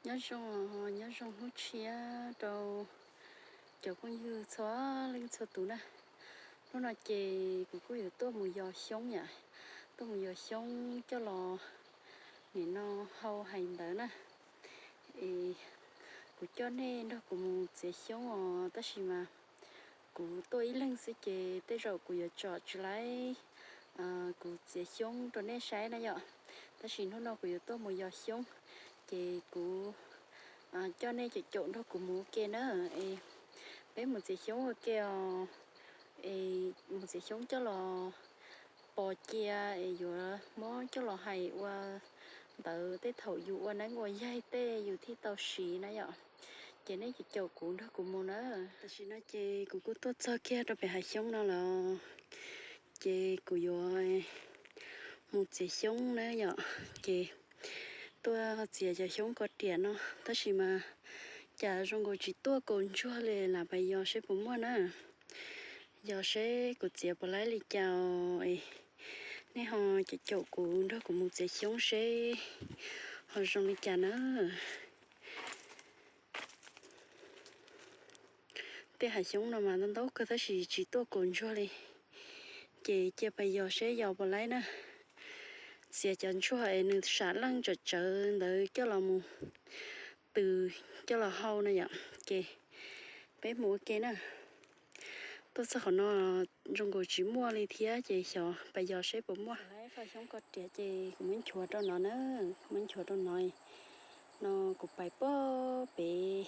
Nyob zoo, nyob zoo hnub tshiab rau cov phooj ywg txhua leej txhua tus na. Hnub no ces kuv kuj yuav tuaj mus yos xyoob yom, tuaj mus yos xyoob coj los nim no hau hais ntawd na. Es kuv coj nej nrog kuv mus txiav xyoob os, tab sis mas kuv tuaj ib leeg xwb ces tej zaum kuv yuav tsom tsis laib kuv txiav xyoob rau nej saib na yom. Tab sis hnub no kuv yuav tuaj mus yos xyoob, ces kuv coj nej caum caum nrog kuv mus ua ke na. Es peb mus txiav xyoob ua ke os. Es mus txiav xyoob coj los pos cia es yuav muab coj los hais ua ntawv tej thaum yus ua neeb ua yaig tej yus thiaj tau siv na yom. Ces nej caum caum kuv nrog kuv mus na. Tam sim no ces kuv kuj tuaj txog kiag rau pem hav xyoob no lawm, ces kuv yuav mus txiav xyoob na yom. Ces tuaj txiav cov xyoob kos riam no, tab sis mas cas zoo nkaus tsis tuaj kaus ntsuag li, lam pais yos seb puas muaj na. Yos seb kuv txiav puas laib li cas es nej ho caum caum kuv nrog kuv mus txiav xyoob seb ho zoo li cas na. Tej hav xyoob no mas ntau ntau kawg tab sis tsis tuaj kaus ntsuag li. Ces cia pais yos seb yos puas laib na. Txiav cov ntsuag es nws sam leej tsawv tsawv ntawd coj los mus tws, coj los hau na yom. Ces peb mus ua ke na. Tuaj txog qhov no zoo nkaus tsis muaj li thiab ces xyov pais yos seb puas muaj. Qhov xyoob kos riam ces kuv muab nchuav rau no na, muab nchuav rau no. No kuv pais puag pem,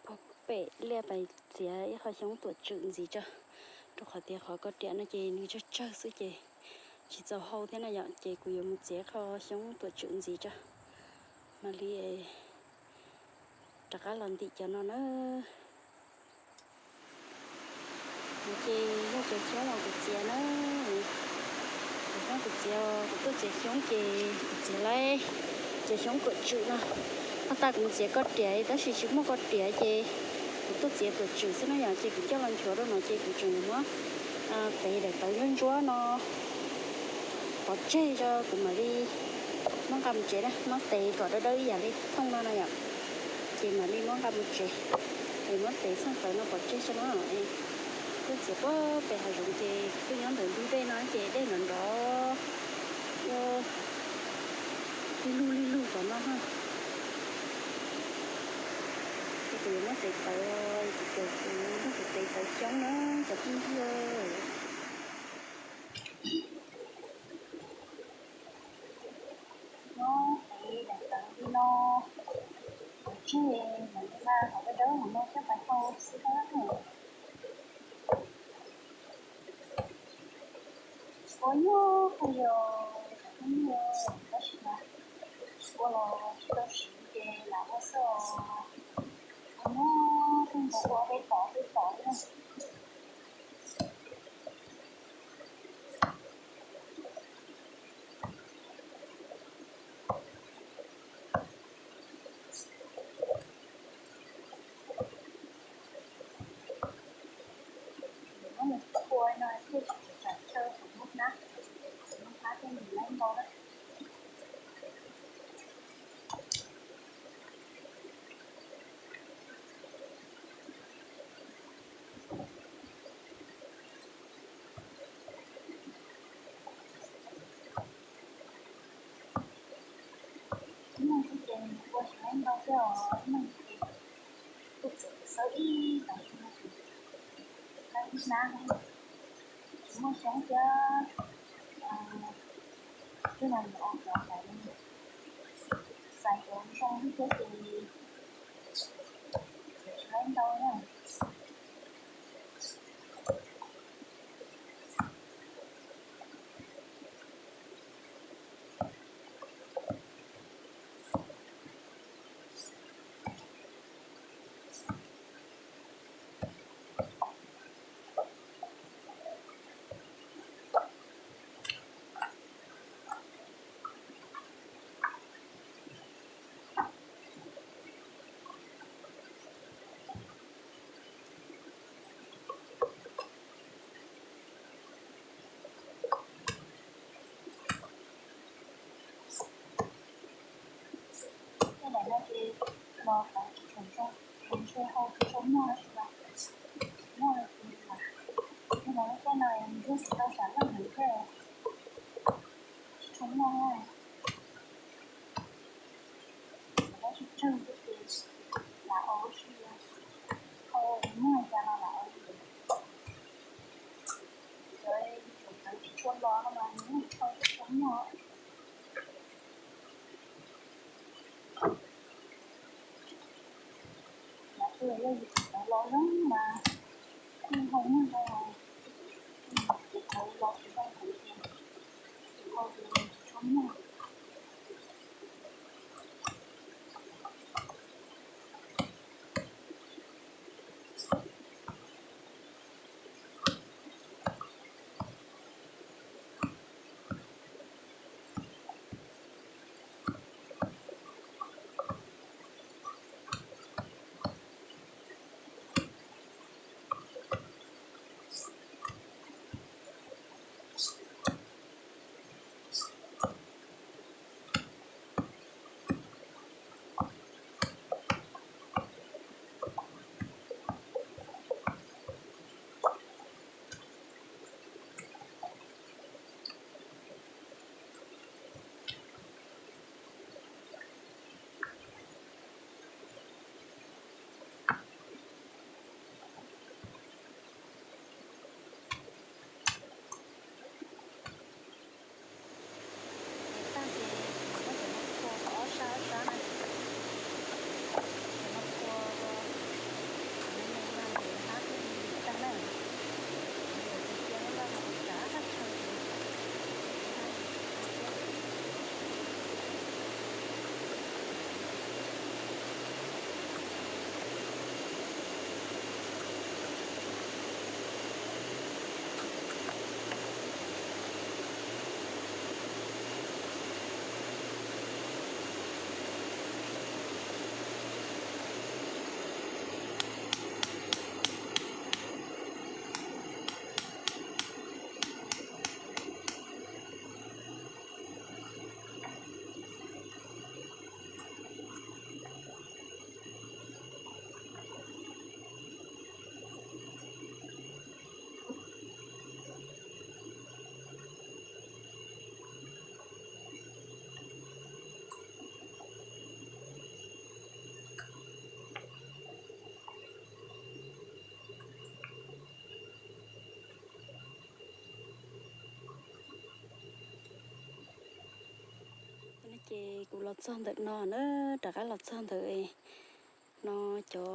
puag pem liaj pais txiav ib qho xyoob tuam tswm ntxiv tso, rau qhov tias qhov kos riam no ces nws tsawg tsawg xwb ces tsis txaus hau thiab na yom. Ces kuv yuav mus txiav ib qho xyoob tuam tswm ntxiv tso, mam li rov qab los ntim cov no na. Ces yog cov xyoob uas kuv txiav na, cov xyoob kuv txiav, kuv tuaj txiav xyoob ces kuv txiav laib cov xyoob tuam tswm no. Hnub tas kuv mus txiav kos riam tab sis tsis muaj kos riam ces kuv tuaj txiav tuam tswm xwb no yom. Ces kuv coj los nchuav rau no ces kuv tseem yuav muab tev daim tawv ntsuab ntsuab no pov tseg tso kuv mam li muab nqa mus tsev na, muab tev kom dawb dawb ib yam li thooj no na yom. Ces mam li muab nqa mus tsev, es muab tev txheej tawv no pov tseg tso na. Tuaj txiav puag pem hav zoov ces tuaj nyob ntawm ntug dej no ces dej nrov nrov ua li lug li lug tom no na. Ces kuv yuav muab tev tawv, kuv caum kuv nrog kuv tev tawv xyoob na cov phooj ywg. Nyob tev daim tawv li no, kuv tseg mam li nqa qhov dawb dawb hauv no coj pais hau xwb na. Ua nyuaj kawg li os, tab sis mas ua los tsis tau siv ces lam ua xwb os. Ua nyuaj kawg nkaus ua peb tod peb tod na. Muab nws tua no thiaj tsis tsam chaw kuv muab hnab, kuv muab hnab thiaj nws laib npau na. Ib leeg xwb ces nws ua tsis laib npau thiab os, ib leeg xwb ces kuj txiav xawb ib tag xwb no ces laib ib hnab. Tsis muaj xyoob thiab, twb los mus ua cov ntawd, xaiv cov zoo thiab ces txiav tsis laib ntau na. No ces los tau tsis tshua zoo, ntshe hau tsis tshua muag tab sis mas tsis muag li ces mas, yog no tej no ntsuab tsis tau sam leej heev thiab, tsis tshua muag na. Tab sis tsawg thiab ces lam ua ua si, hau muag cas los lam ua li. Cov tseem tawv tsis tshua los no mas nws yeej hau tsis tshua muag. Mas twb yog yus tseem tawv los lawm mas yeej hau muag ntau, ces tawv los tsis zoo heev ces hau ces tsis tshua muag. Tag ces muab cov no phua ob sab ob sab na. Cov no phua ua me me no ces hlab thiaj li tag na. Yog tias cia lub laj no ua tsav tag chaw ces hlab thiab. No ces kuv los txog ntawm no na, rov qab los txog ntawm no cov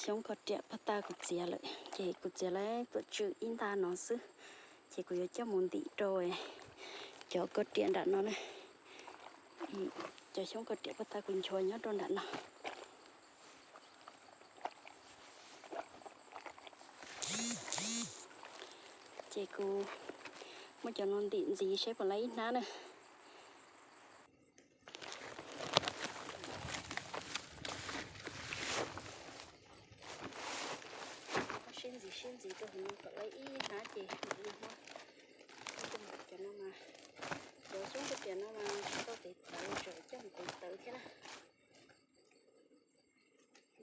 xyoob koj riam pag tag kuv txiav lawm, ces kuv txiav lawm tuam tswm ib nta no xwb, ces kuv yuav coj mus ntim rau cov koj riam nram no na. Cov xyoob koj riam pag tag kuv nchuav nyob rau nram no. Ces kuv muab cov no ntim ntxiv seb puas laib ib hnab na. Siab ntxiv siab ntxiv rau hauv no kom laib ib hnab ces mam li muab coj mus. Cov no mas, cov xyoob koj riam no mas tsis tau tev tawv, tseem coj mus tev tawv thiab na.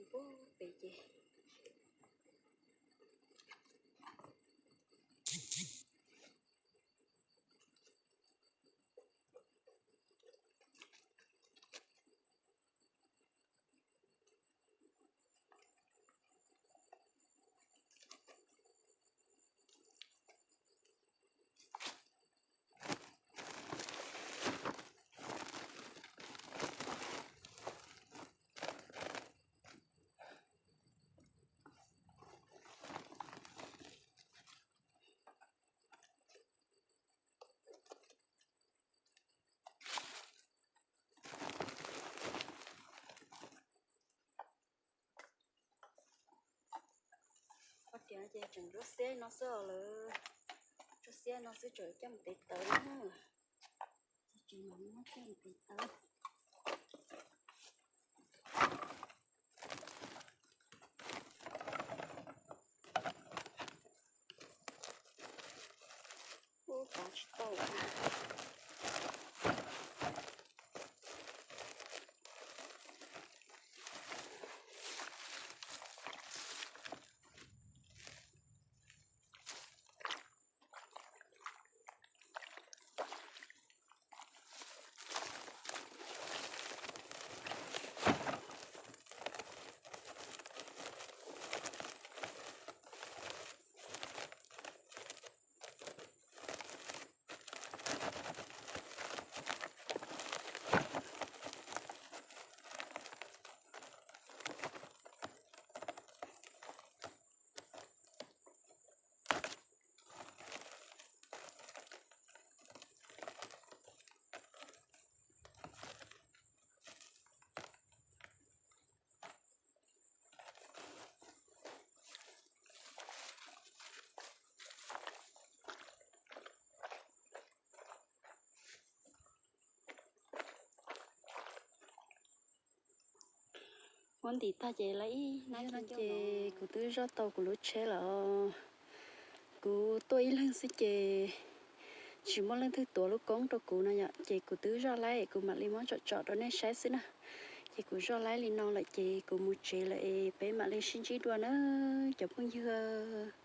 Npuag pem ces Koj riam ces tseem ntsuab xiab no xwb os lawv, ntsuab xiab no xwb tseem coj mus tev tawv na. Tsis mam muab coj mus tev tawv. Ub, pav tsis tau. Muab ntim tag ces lawv ib nab no ces kuv twb zoj tau kuv lub tsheb lawm. Kuv tuaj ib leeg xwb ces tsis muaj leej twg tuav lub koob rau kuv no yom, ces kuv twb zoj laib kuv mam li muab tsom tsom rau nej saib xwb na. Ces kuv zoj laib li no lawm ces kuv mus tsev lawm es peb mam li sib ntsib dua na cov phooj ywg.